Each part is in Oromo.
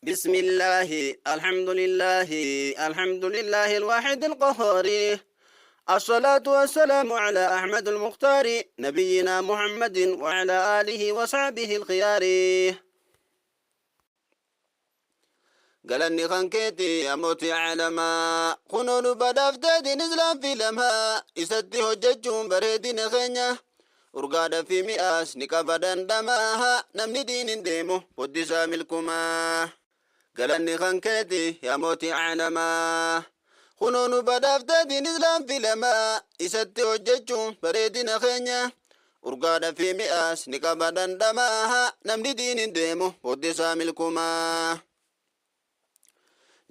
بسم الله الحمد لله الحمد لله الواحد القهار الصلاة والسلام على أحمد المختار نبينا محمد وعلى آله وصحبه الخيار. Galanni kan keeti yaa mootii aalamaa, kunoo nu badhaaftee diin islaam filamaa, isatti hojjechuun bareedina keenya, urgaadha fi mi'aas ni qaba dhandhamaa, namni diin hin deemu boddisaa milkumaa. Galanni kan keeti yaa mootii aalamaa, kunoo nu badhaaftee diin islaam filamaa, isatti hojjechuun bareedina keenya, urgaadha fi mi'aas ni qaba dhandhamaa, namni diin hin deemu boddisaa milkumaa.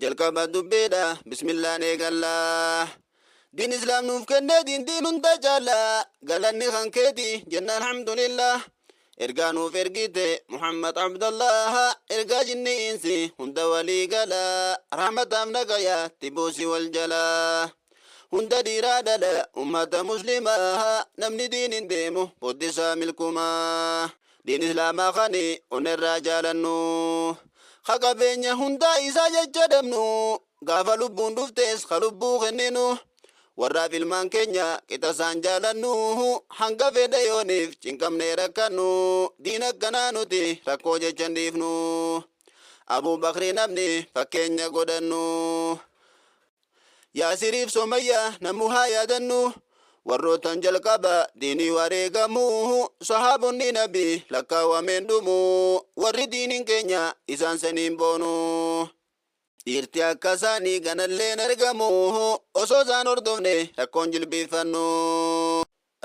Jalqaba dubbiidha bismillaan eegallaa, diin islaam nuuf kennee diin diin hunda caala, galanni kan keeti jenna alhamdulillah. Ergaa nuuf ergite Muhammad Abdallah, ergaa jinni insi hunda walii gala, rahmataaf nagaya tibuusi wal jalaa, hunda dhiiraa dhala ummata muslimaa, namni diin hin deemu boddisaa milkumaa. Diin islaamaa kani onnerraa jaalannu, ka qabeenya hundaa isaa jecha dhabnu, gaafa lubbuun dhuftes ka lubbuu kenninu, warraaf ilmaan keenya qixa isaan jaalannu, hanga fedha yooniif cinqamnee rakkannu, diin akkanaa nuti rakkoo jecha hin dhiifnu. Abuu Bakrii namni fakkeenya godhannu, Yaasiriif Somayyaa namu haa yaadannu, warrootan jalqaba diinii wareegamu, sahaabonni nabii lakkaawameen dhumu, warri diiniin keenya isaan saniin boonu. Dhiirti akka isaanii ganalleen argamu, osoo isaan hordofne rakkoon jilbiiffannu.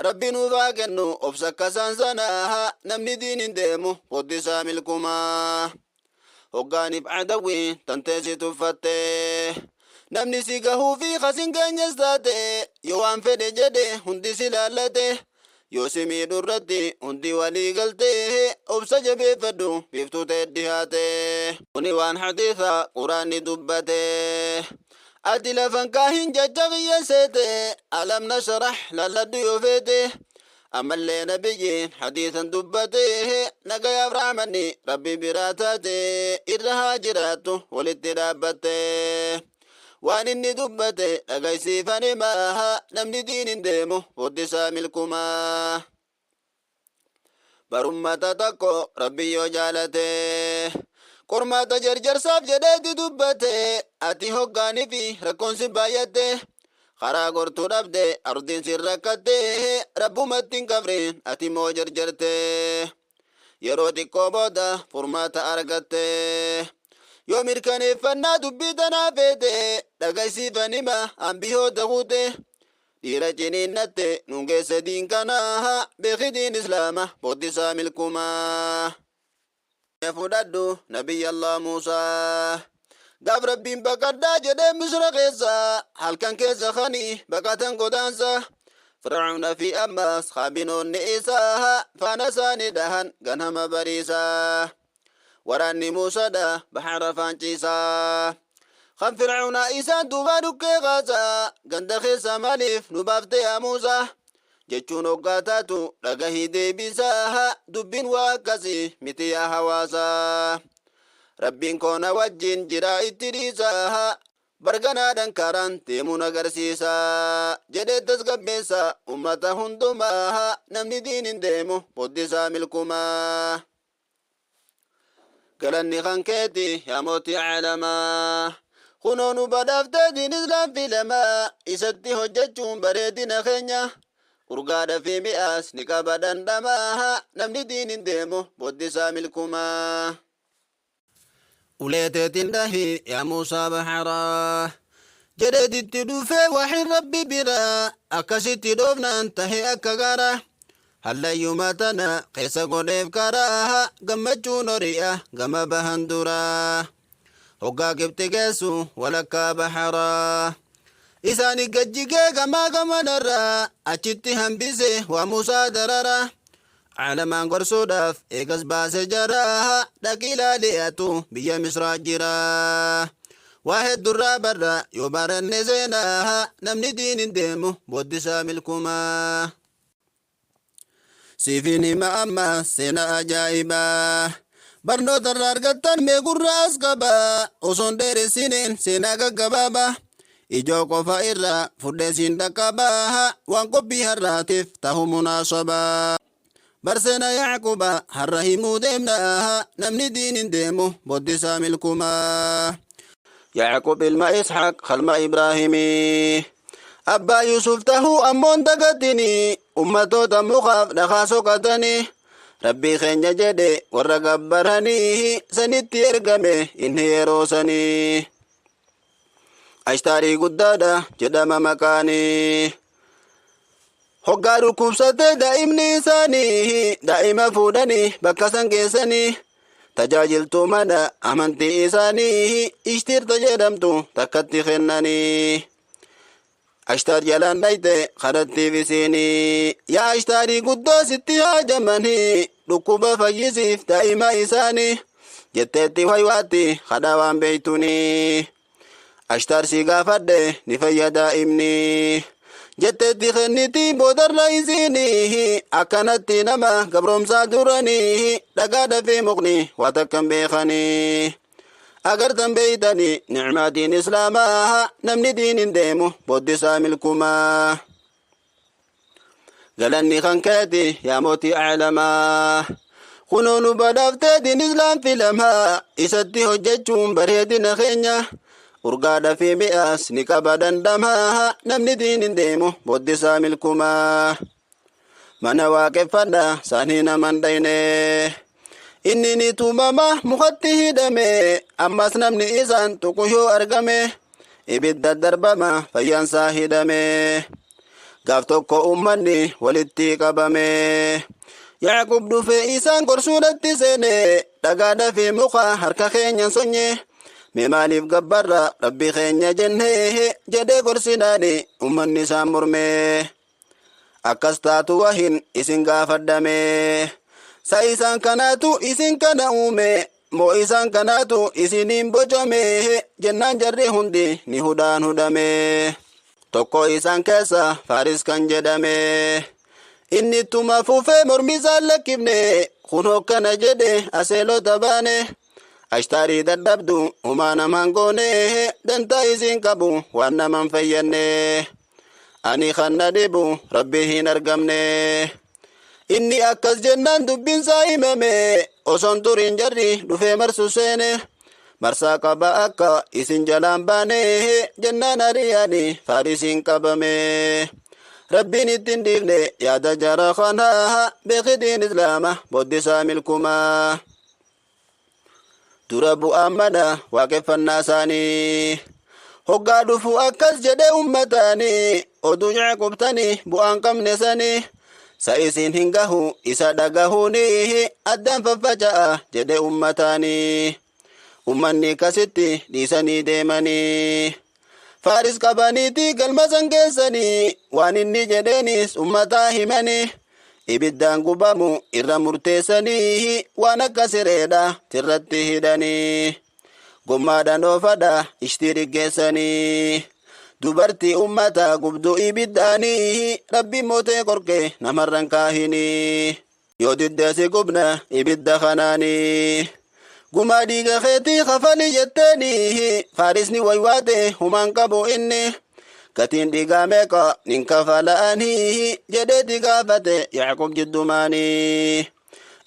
Rabbi nuuf haa kennu obsa akka isaan sanaa, namni diiniin deemu boddisaa milkumaa. Hoggaaniif adawwiin tantee si tuffatte, namni si gahuu fi kasin geenyes taate, yoo waan fedhe jedhe hundi si laallate, yoo si miidhu irratti hundi walii galte, obsa jabeeffadhu biiftuu ta'e dhihaate. Kuni waan hadiisa quraanni dubbate. Ati lafan kaahin jecha kiyya seete, alam nashrah lalladhu yoo feete. Ammallee nabiyyiin hadiisan dubbate, nagayaaf rahmanni rabbi biraa taate irra haa jiraattu walitti dhaabbatte. Waan inni dubbate dhagaysiifan himaa, namni diin hin deemu boddisaa milkumaa. Barummata tokko rabbi yoo jaalate, qormaata jarjarsaaf jedheeti dubbate. Ati hoggaanii fi rakkoon si baay'atte, karaa gortuu dhabde, ardiin si rakkatte, rabbumatti hin kafrin ati moo jarjarte. Yeroo xiqqoo booda furmaata argatte. Yoo mirkaneeffannaa dubbii tanaa feete, dhagaysiifan hima ambiyoota kuute. Dhiira ciniinnatte nuun geesse diin kanaa, beeki diin islaama boddisaa milkumaa. Fudhadhu nabiyya Allah Muusaa, gaaf rabbiin baqadhaa jedhee Misra keessa, halkan keessa kani baqatan godaansa, Fir'auna fi ammas kaabinoonni isaa faana isaanii dhahan ganama bariisaa. Waraanni Muusaadha bahara faanciisaa, kan Fir'auna isaan duubaa dhukkee kaasaa, ganda keessa maaliif nu baafte yaa Muusaa jechuun hoggaa taatu, dhagahii deebisaa, dubbiin waa akkasii miti yaa hawaasaa, rabbiin koona wajjin jira itti dhiisaa, barganaadhaan karaan deemuun agarsiisa jedhee tasgabbeessa ummata hundumaa, namni diin hin deemu boddisaa milkumaa. Galanni kan keeti yaa mootii aalamaa, kunoo nu badhaaftee diin islaam filamaa, isatti hojjechuun bareedina keenya, urgaadha fi mi'aas ni qaba dhandhamaa, namni diin hin deemu boddisaa milkumaa. Ulee teetiin dhahi yaa Muusaa baharaa jedheetitti dhufee waxin rabbi biraa, akkasitti dhoofnaan tahe akka gara hallayyuma tana keessa godheef karaa, gammachuun hori'a gama bahan duraa. Hoggaa Qibxi geessu walakkaa baharaa isaani gajjigee gamaa gamanarraa, achitti hambise waa Muusaa darara. Caalamaan gorsuudhaaf eegas baase jara, dhaqi ilaali atu biyya Misraa jira. Waa heddurraa barra yoo baranne seenaa, namni diin hin deemu booddisaa milkumaa. Siifin hima amma seenaa ajaa'ibaa. Barnoota irraa argattan mee gurra as qabaa. Osoon dheeressineen seenaa gaggabaabaa. Ijoo qofa irraa fudhee siin dhaqqabaa. Waan qophii har'aatiif tahu munaasabaa. Barseena Yaaquba har'a himuu deemna. Namni diinin deemu boddisaa milkumaa. Yaaqub ilma Isxaaq kalma Ibraahimii. Abbaa Yusuf tahuu ammoon dagattini. Ummatoota mukaaf dhakaa soqatanii. Rabbii keenya jedhe warra gabbaranii sanitti ergame inni yeroo sanii. Ashtaarii guddaadha jedhama maqaanii. Hoggaa dhukkubsatee daa'imni isaanii daa'ima fuudhanii bakka san geessanii tajaajiltuu mana amantii isaanii ishtiirta jedhamtu takkatti kennanii. Ashtaar jalaan dhayte kadhattiif isiinii yaa ashtaarii guddoo sitti haajamanii dhukkuba fayyisiif daa'ima isaanii jetteetti waywaatti kadhaa waan beeytunii. Ashtaar si gaafadhe ni fayya daa'imni jetteetti kenniti boodarra isiinii akkanatti nama gabroomsaa duranii dhagaa dafee mukni waa takkan beekanii. Agartan beeytanii nicmaa diin islaamaa namni diinin deemu boddisaa milkumaa. Galanni kan keeti yaa mootii aalamaa. Kunoo nu badhaaftee diin islaam filamaa isatti hojjechuun bareedina keenya. Urgaadha fi mi'aas ni qaba dhandhamaa namni diinin deemu boddisaa milkumaa. Mana waaqeffadha saanii naman dhayne. Inni ni tumama mukatti hidhame ammas namni isaan tuqu yoo argame ibidda darbama fayyaansaa hidhame. Gaaf tokko ummanni walitti qabame. Yaaqub dhufe isaan gorsuudhatti seene dhagaadha fi muka harka keenyan sonye. Mee maaliif gabbarra rabbi keenya jenne jedhee gorsinaani ummanni isaan morme. Akkas taatu wahin isin gaafadhame. Sa isaan kanaatu isin kana uume moo isaan kanaatu isiniin bocame jennaan jarri hundi ni hudhaan hudhame. Tokko isaan keessa Faaris kan jedhame. Inni ittuma fufee mormi isaan lakkifne kun hokkana jedhe aseelota baane. Ashtaarii dadhabdu humaa namaan goone dantaa isiin qabu waan naman fayyanne. Ani kan na dhibu rabbi hin argamne. Inni akkas jennaan dubbinsaa himame osoon turiin jarri dhufee marsu seene. Marsaa qaba akka isin jalaan baane jennaan ari'anii faarisiin qabame. Rabbiin ittiin dhiifne yaada jara kanaa beeki diin islaama boddisaa milkumaa. Dura bu'aan mana waaqeffannaa isaanii. Hoggaa dhufu akkas jedhe ummataanii oduu Yaaqubtanii bu'aan qabne sanii. Sa isin hin gahu isa dhagahuuni addaan faffaca'a jedhe ummataanii. Ummanni akkasitti dhiisanii deemanii. Faaris qabaniiti galma san geessanii waan inni jedheenis ummataa himanii. Ibiddaan gubamu irra murteessanii waan akka sireedha tirratti hidhanii. Gommaadhaan oofadha ishtii dhiggeessanii. Dubartii ummata gubduu ibiddaanii rabbi mootee qorqee namarran kaahinii. Yoo diddeesi gubna ibidda kanaanii. Gumaa dhiiga keetii kafali jetteeni faarisni waywaate humaan qabu inni. Gatiin dhiigaa meeqa nin kafala'anii jedheeti gaafate Yaaqub jiddumaanii.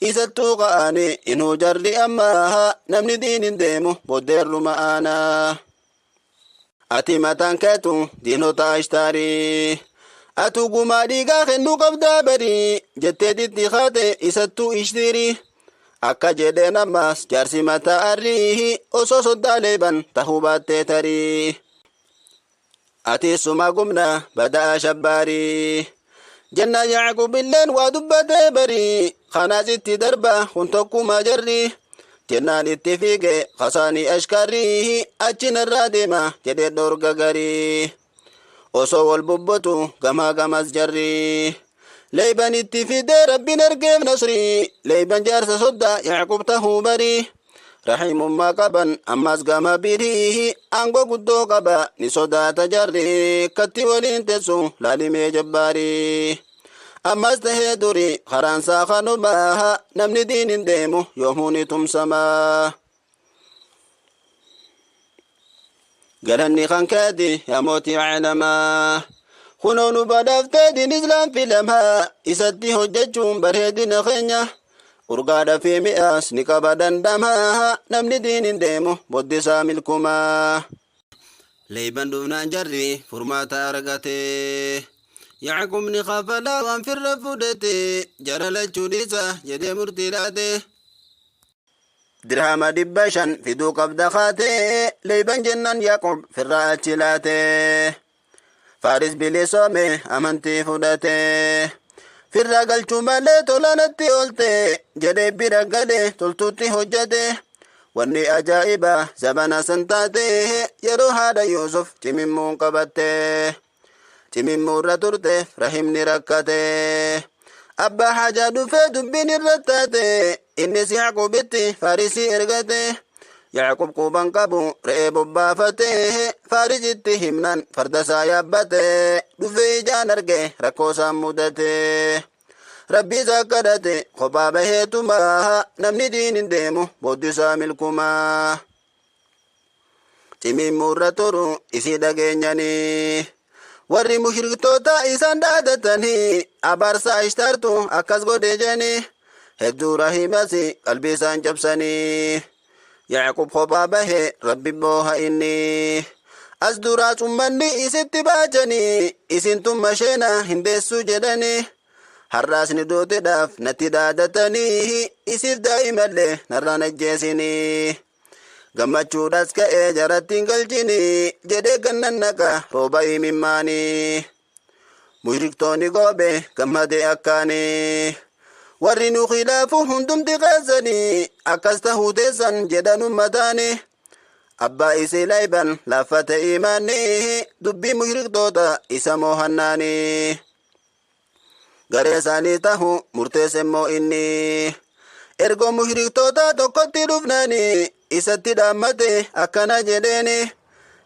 Isattuu ka'anii inuu jarri ammaa namni diinin deemu boddeerruma aanaa. Ati mataan keetu diinota ashtaarii. Atu gumaa dhiigaa kennuu qabdaa barii jetteetitti kaate isattuu ishtiirii. Akka jedheen ammas jaarsi mataa arrii osoo soddaa leeban tahuu baattee tarii. Ati suma gumna badaa shabbaarii. Jenna Yaaqub illeen waa dubbatee barii kanaas itti darba kun tokkuma jarri. Jennaan itti fiige kasaanii ashkarrii achi narraa deema jedhee dhorga garii. Osoo wal bubbutu gamaa gamas jarri. Leeyban itti fidee rabbiin ergeef nasrii. Leeyban jaarsa soddaa Yaaqub tahuu barii. Rahiimummaa qaban ammas gama birii aangoo guddoo qaba ni sodaata jarri katti waliin teessu laalimee jabbaarii. Ammas tahee duri karaan isaa kanumaa, namni diin hin deemu yoomuu ni tumsamaa. Galanni kan keeti yaa mootii caalamaa. Kunoo nu badhaaftee diin islaam filamaa, isatti hojjechuun bareedina keenya. Urgaadha fi mi'aas ni qaba dandamaa, namni diin hin deemu boddisaa milkumaa. Leeyban dhufnaan jarri furmaata argate. Yacqubni kafalaa waan firra fudhate, jara lachuu dhiisa jedhee murtii laate. Dirhama 500 fiduu qabda kaate, leeyban jennaan Yaqub firra achi laate. Faaris bilisoome amantii fudhate. Firra galchuu malee tola natti oolte jedhee bira galee toltuutti hojjete. Wanni ajaa'iba zabana san taate, yeroo haadha Yuusuf cimimmuun qabatte. Cimimmuurra turte rahimni rakkate. Abbaa haajaa dhufee dubbiin irra taate, innis Yaaqubitti Faarisii ergate. Yaaqub quban qabu re'ee bobbaafate, Faarisitti himnan farda isaa yaabbate, dhufee ijaan arge rakkoo isaan mudate. Rabbi isaa kadhate kophaa baheetumaa, namni diin hin deemu booddi isaa milkumaa. Cimimmuurra turu isii dhageenyanii. Warri mushriktoota isaan dhaadatanii, abaarsa ishtaartu akkas godhe jedhanii, hedduu rahimas qalbii isaan cabsanii. Yaaqub kophaa bahe rabbi booha inni. As duraa ummanni isitti baachanii, isin tumma sheena hin deessu jedhanii. Har'aas ni duutidhaaf natti dhaadatanii, isiif daa'imallee narraan ajjeesinii. Gammachuudhaas ka'ee jaratti hin galchinii jedhee gannan naqa rooba imimmaanii. Mushriktoonni goobe gammadee akkaanii. Warri nu khilaafu hundumti keessanii akkas tahuu teessan jedhan ummataanii. Abbaa isii layban laaffate imaanni, dubbii mushriktoota isa moohannaanii. Garee isaanii tahu murteesse immoo inni. Ergoo mushriktoota tokkotti dhufnaani isatti dhaammate akkana jedheeni.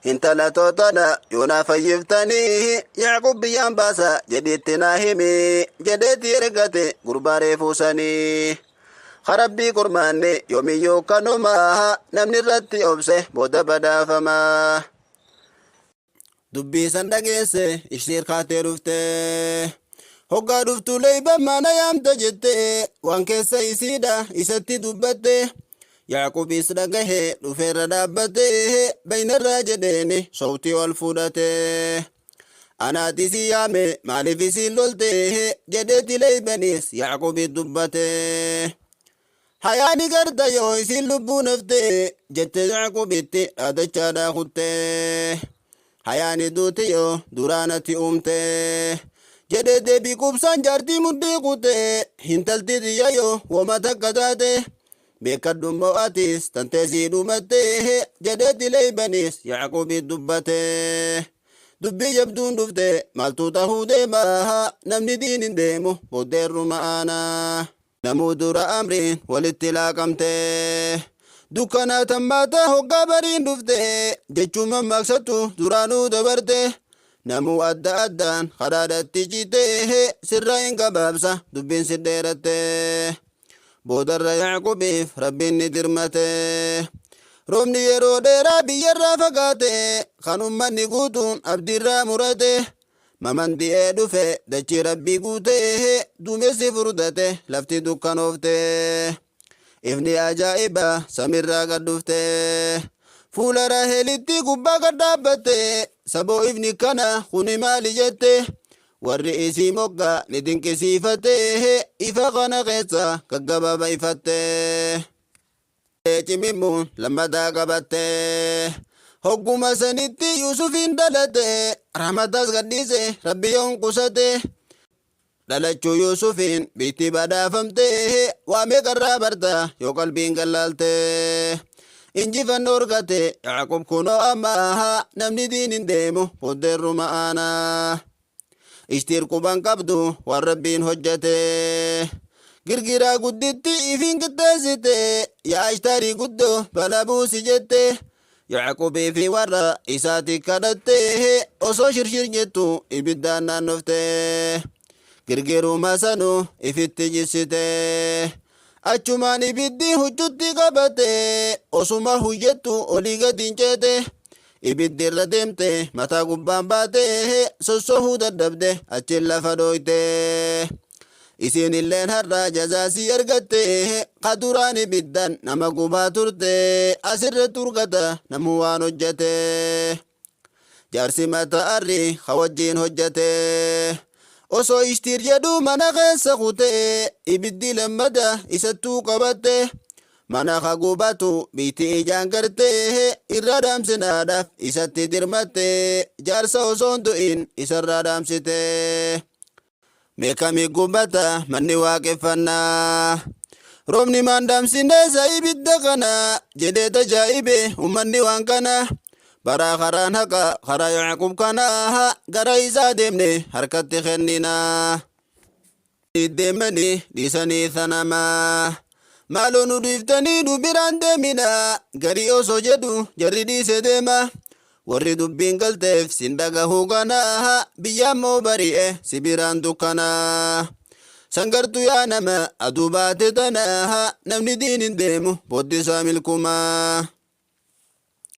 Intala tootadha yoonaa fayyiftanii, Yaaqub biyyaan baasa jedhiitti naa himi jedheeti ergate gurbaa reefuusanii. Karabbii kurmaanne yoomiyyuu kanuma, namni irratti obse booda badhaafama. Dubbii san dhageesse ishtiir kaatee dhufte. Hoggaa dhuftu leeyban mana yaamta jette, waan keessa isiidha isatti dubbatte. Yaaqubis dhagahe dhufeerra dhaabbate, baynarraa jedheeni sowtii ol fudhate. Anaati si yaame maaliif isiin lolte jedheeti leeybanis Yaaqubi dubbate. Hayaani garta yoo isiin lubbuu nafte jette Yaaqubitti dhaadachaadhaa kutte. Hayaani duuti yoo duraanatti uumte jedhee deebii qubsaan jaartii mudhii kute. Hintalti tiyya yoo woma takka taate, beekadhu immoo atis tantee sii dhumatte jedheeti leeybanis Yaaqubi dubbate. Dubbii jabduun dhufte maaltu tahuu deema, namni diin hin deemu booddeerruma aanaa. Namuu dura amriin walitti laaqamte. Dukkanaa tammaata hoggaa bariin dhufte, jechuun mammaksattu duraanuu dabarte. Namuu adda addaan karaadhatti citte, sirra hin gabaabsa dubbiin si dheeratte. Boodarra Yaaqubiif rabbiin ni dirmate. Roobni yeroo dheeraa biyyarraa fagaate, kan ummanni guutuun abdiirraa murate. Mamandi'ee dhufe dachii rabbii guute, duumessi furdate lafti dukkanoofte. Ifni ajaa'iba samirraa gad dhufte. Fuula Raahelitti gubbaa gad dhaabbatte, saboo ifni kana kuni maali jette. Warri isii moggaa ni dinqisiifate, ifa kana keessa gaggabaaba ifatte. Cimimmuun lammataa qabatte. Hogguma sanitti Yuusufiin dhalate, rahmatas gadhiise rabbi yoon qusate. Dhalachuu Yuusufiin biitti badhaafamte, waa meeqarraa barta yoo qalbiin gallaalte. Injifannoo argate Yaaqub kunoo amma, namni diin hin deemu booddeerruma aanaa. Ishtiir quban qabdu waan rabbiin hojjete. Girgiraa gudditti ifiin qixxeessite, yaa ishtaarii guddoo bala buusi jette. Yaaqubii fi warra isaati kadhatte, osoo shirshir jettu ibiddaan naannofte. Girgiruma sanu ifitti jissite. Achumaan ibiddi huccutti qabate, osuma hojjettu olii gadi hin ceete. Ibiddi irra deemte, mataa gubbaan baate, sossohuu dadhabde, achiin lafa dhooyte. Isiin illeen har'a jazaasii argatte, ka duraan ibiddan nama gubaa turte, asirratti urgata namuu waan hojjete. Jaarsi mata arri ka wajjiin hojjete. Osoo ishtiir jedhu mana keessa kute, ibiddi lammada isattuu qabatte. Mana ka gubatu biitti ijaan garte, irra dhaamsinaadhaaf isatti dirmatte, jaarsa osoo hin du'in isarraa dhaamsite. Meeqami gubata manni waaqeffannaa. Roobni maan dhaamsineessa ibidda kana jedhee tajaa'ibe ummanni waan kana. Baraa karaan haqa karaa Yaaqub kana gara isaa deemne harkatti kennina. Deemanii dhiisanii sanamaa. Maaloo nu dhiiftanii nu biraan deemina. Garii osoo jedhu jarri dhiise deema. Warri dubbiin galteef sin dhagahuu kana, biyya ammoo bari'e si biraan dukkana. Sangartu yaa nama aduu baate tana, namni diin hin deemu booddi isaa milkumaa.